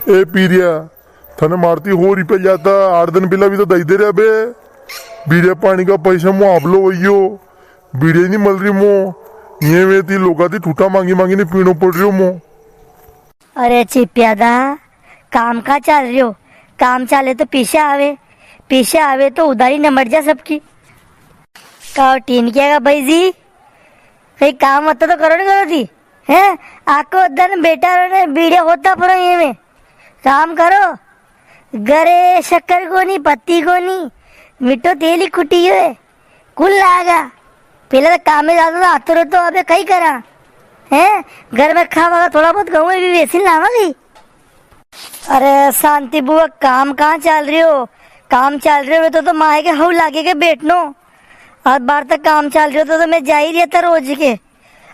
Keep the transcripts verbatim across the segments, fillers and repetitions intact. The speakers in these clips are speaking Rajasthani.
ए पीरिया, थने मारती हो रुपया लिया था, आठ दिन पेला भी तो दई दे रे अबे। बीड़िया पानी का पैसा मो आपलो वइयो, बीड़िया ही नी मल री मो। ये वे ती लोगा ती ठूठा मांगी मांगी ने पीणो पड़ रियो मो। अरे चिप्या दा, काम का चाल रियो? काम चाले तो पीसे आवे, पीसे आवे तो उधारी निमट जा सबकी। का टीन क्या का भाई जी, कई काम होता तो करो नी करो थी, हैं? आको दन बेठा रो ने बीड़े होता परो ये में। काम करो। घरे शक्कर कोनी, पत्ती कोनी, मीठो तेल ही खुटी है। कुल लागा। पेला तो काम में जातो तो आतो रहतो, अबे कई करा? हैं? घर में खावा का थोड़ा बहुत गहूं भी बेसी लावा गई। अरे शांति बुआ, काम कहाँ चाल रियो? काम चाल रियो वे तो, तो माए के हव लागे के बैठनो। आज बार तक काम चाल रियो तो, तो मैं जा ही रहता रोज के।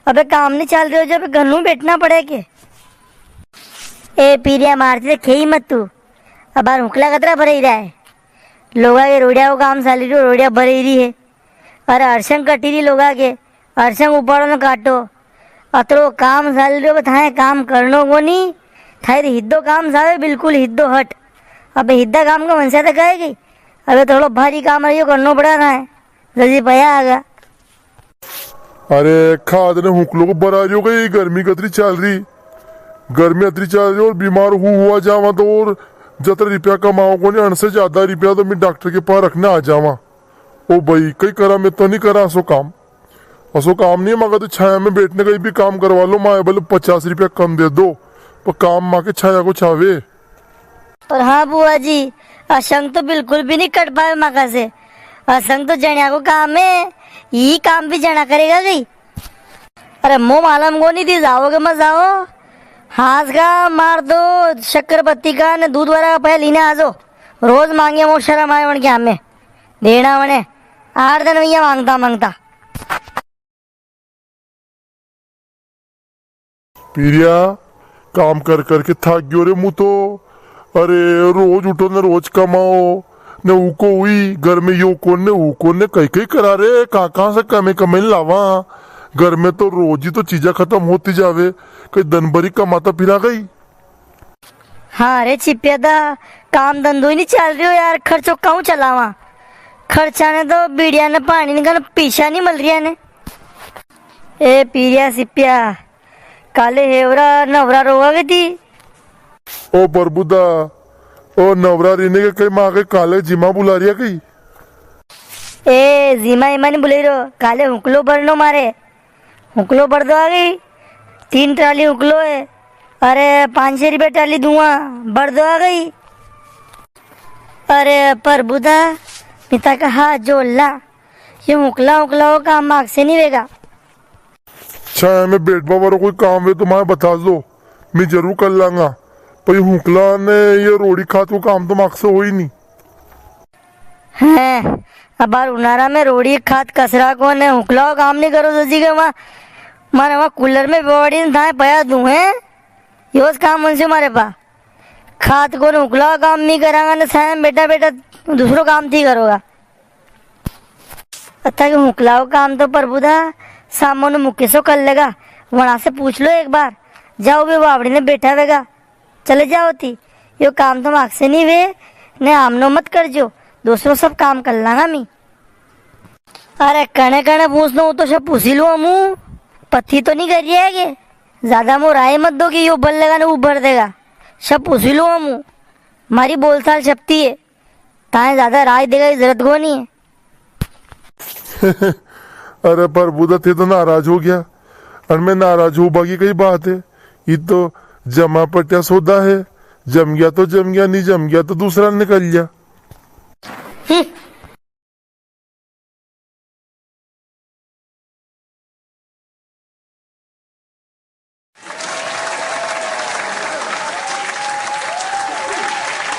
अबे काम नी चाल रियो जो अबे घर नू बैठना पड़े के। ए पीरिया मारती तो खेई मत तू। अबार हुकला कतरा भरई रहा है। लोगा के रोड़िया को काम चाली रियो, रोड़िया भरई री है। अरे हरसंग कटी री लोगा के, हरसंग उपाड़ो ने काटो। अतरो काम चाली रियो, थाए काम करनो कोनी। थाए तो हिद्दो काम चावे, बिल्कुल हिद्दो हट। अबे हिद्दा काम का मनसा तक आएगी। अबे थोड़ो भारी काम रहियो, करनो पड़ा थाए। जल्दी पया आगा। अरे खाद ने हुकलो को बरा रियो कई, गर्मी कतरी चाल री, गर्मी अतरी चाल री और बीमार हु हुआ जावा तो और जतरा रुपया कमाओ कोनी, अणसे ज्यादा रुपया तो मैं डॉक्टर के पास रखने आ जावा। ओ भाई, कई करा, मैं तो नी करा असो काम। असो काम नी, मगर तो छाया में बैठने कई भी काम करवा लो, माए भले पचास रुपया कम दे दो, पर काम माके छाया को छावे। और हाँ बुआ जी, असंग तो बिल्कुल भी नी कट पावे माका से। असंग तो जणिया को काम है, यही काम भी जणा करेगा गई। अरे मो मालूम कोनी थी, जाओगे मत जाओ। हाथ का मार दो, शक्कर पत्ती का ने दूध वाला का पहले लेने आ जाओ। रोज मांगे मो शर्म आए वण के हमें। देना वणे, आठ दिन भैया मांगता मांगता। पीरिया, काम कर कर के थक गयो रे मु तो। अरे, रोज उठो ने रोज कमाओ, ने उको हुई, घर में यो कोन ने, वो कोन ने, कई कई करा रे, कहाँ कहाँ से कमे कमे लावा। घर में तो रोज ही तो चीजा खत्म होती जावे, कई दन भरी कमाता फिरा गई। हाँ रे छिपिया दा, काम धंधो ही नी चाल रियो यार, खर्चो काऊ चलावा? खर्चा ने तो बीड़िया ने पानी ने कन पीसा नी मल रिया ने। ए पीरिया सिपिया, काले हेवरा नवरा रोवा गई थी। ओ प्रभु दा, ओ नवरा रीने के कई माँ के काले जीमा बुला रिया कई? ए, जीमा ईमा नी बुलाई रो, काले हुकलो भरनो मारे। हुकलो भर दो आ गई, तीन ट्राली हुकलो है। अरे, पाँच सौ रुपया ट्राली दूंगा, भर दो आ गई। अरे, प्रभु दा, मिता का हाथ जोड़ ला, ये हुकला हुकला हो काम माग से नी वेगा। छाया में बैठवा वारो कोई काम वे तो माए बता दो, मैं जरूर कर लांगा। पर ये हुकला ने ये रोड़ी खात को काम तो माक से हो ही नी। हैं, अबार उनारा में रोड़ी खात कसरा को ने हुकला को काम नी करो जजी के वहाँ, मारे वहाँ कूलर में बेवाड़ी ने थाए पया दूं, हैं? योज काम उनसे मारे पा। खात को ने हुकला को काम नी करांगा ने छाया में बैठा बैठा दूसरो काम थी करोगा। अथा के हुकलाओ काम तो प्रभु दा, सामो ने मुकेशो कर लेगा, वणा से पूछ लो एक बार। जाओ, वे वावड़ी ने बैठा वेगा, चले जाओ थी। यो काम तो माक से नी वे, ने आमनो मत कर जो, दूसरो सब काम कर लांगा मी। अरे कणे कणे पूछनो, वो तो सब पूछी लूँ हमू, पत्थी तो नी कर रिया है के? ज्यादा मोर राय मत दो कि यो भर लेगा ने वो भर देगा, सब पूछी लूँ हमू। मारी बोलचाल छपती है। ताए ज्यादा राय देगा की जरूरत कोनी है। अरे प्रभु दा, थे तो नाराज हो गया, अन मैं नाराज हो बाकी कई बात है। ये तो जमा पट्या सौदा है, जम गया तो जम गया, नी जम गया तो दूसरा निकल गया। हम्म,